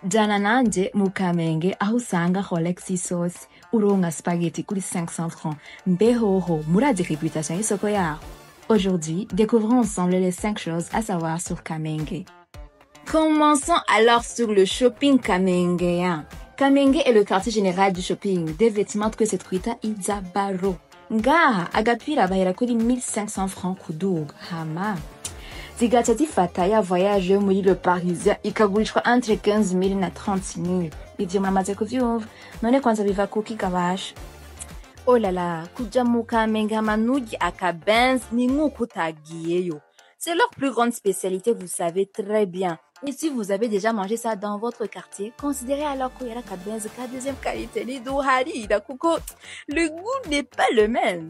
Jana nanje mu Kamenge, aho usanga Rolex isosi, uronka spaghetti kuri 500 francs. Mbehoho murazi réputation y'isoko yaho? Aujourd'hui, découvrons ensemble les 5 choses à savoir sur Kamenge. Commençons alors sur le shopping kamengéen. Kamenge est le quartier général du shopping des vêtements, twese twita Izabaro. Ngaha agapira bahera kuri 1500 francs kuduga, hama zigaca zifata ya voyage yo muri Le Parisien, ikagurishwa entre 15 000 na 30 000. Ivyo muramaze kuvyumva. None kwanza biva kuki gabasha? Oh là là, kuja mu Kamenge hama nurye akabenzi ni nk'uko utagiyeyo. C'est leur plus grande spécialité, vous savez très bien. Et si vous avez déjà mangé ça dans votre quartier, considérez alors ko yari akabenzi ka deuxième qualité. Ntiduharira kuko le goût n'est pas le même.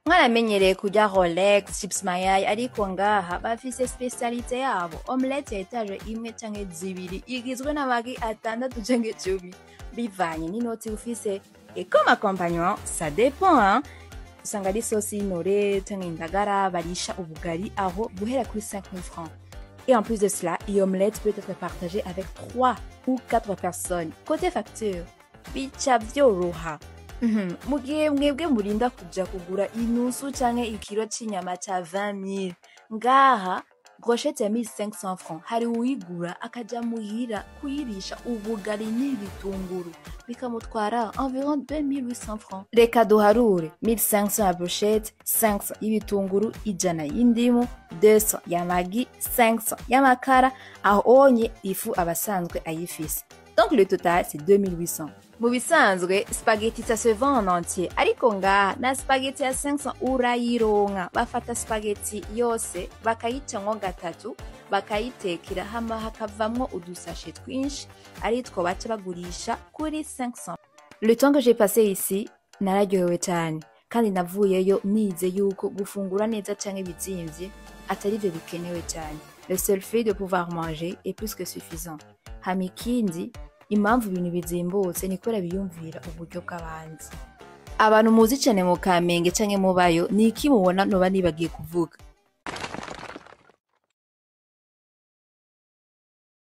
Mwaramenyereye kurya Rolex, chips mayai, ariko ngaha bafise spécialité yabo, omelette ya étage imwe canke zibiri, igizwe n'amagi atandatu canke 10 bivanye n'inoti ufise. Et comme accompagnement, ça dépend, hein? Usanga ari isosi y'intore canke indagara barisha ubugari aho guhera kuri 5000 francs. Et en plus de cela, l'omelette peut être partagée avec 3 ou 4 personnes. Côté facture, bica vyoroha. Mu gihe mwebwe murinda kuja kugura inusu canke ikiro c'inyama ca 20 000, ngaha brochette ya 1500 francs hari uwigura akaja muhira kuyirisha ubugari n'ibitunguru, bikamutwara environ 2800 francs. Reka duharure: 1500 ya brochette, 500 y'ibitunguru, 100 y'indimu, 200 y'amagi, 500 y'amakara. Aho onye ifu abasanzwe ayifise. Donc le total, c'est 2800. Mu bisanzwe spaghetti, ça se vend en entier, ariko ngaha na spaghetti ya 500 urayironka. Bafata spaghetti yose bakayicamwo gatatu, bakayitekera, hama hakavamwo udusashe twinshi, aritwo baca bagurisha kuri 500. Le temps que j'ai passé ici, nararyohewe cyane, kandi navuyeyo nize yuko gufungura neza canke bizimvye atari byo bikenewe cyane. Le seul fait de pouvoir manger est plus que suffisant. Hama ikindi, impamvu ibintu bizimbutse ni kubera biyumvira uburyo bw'abandi. Abantu muzi cyane mu Kamenge canke mubayo, ni iki mubona noba nibagiye kuvuga?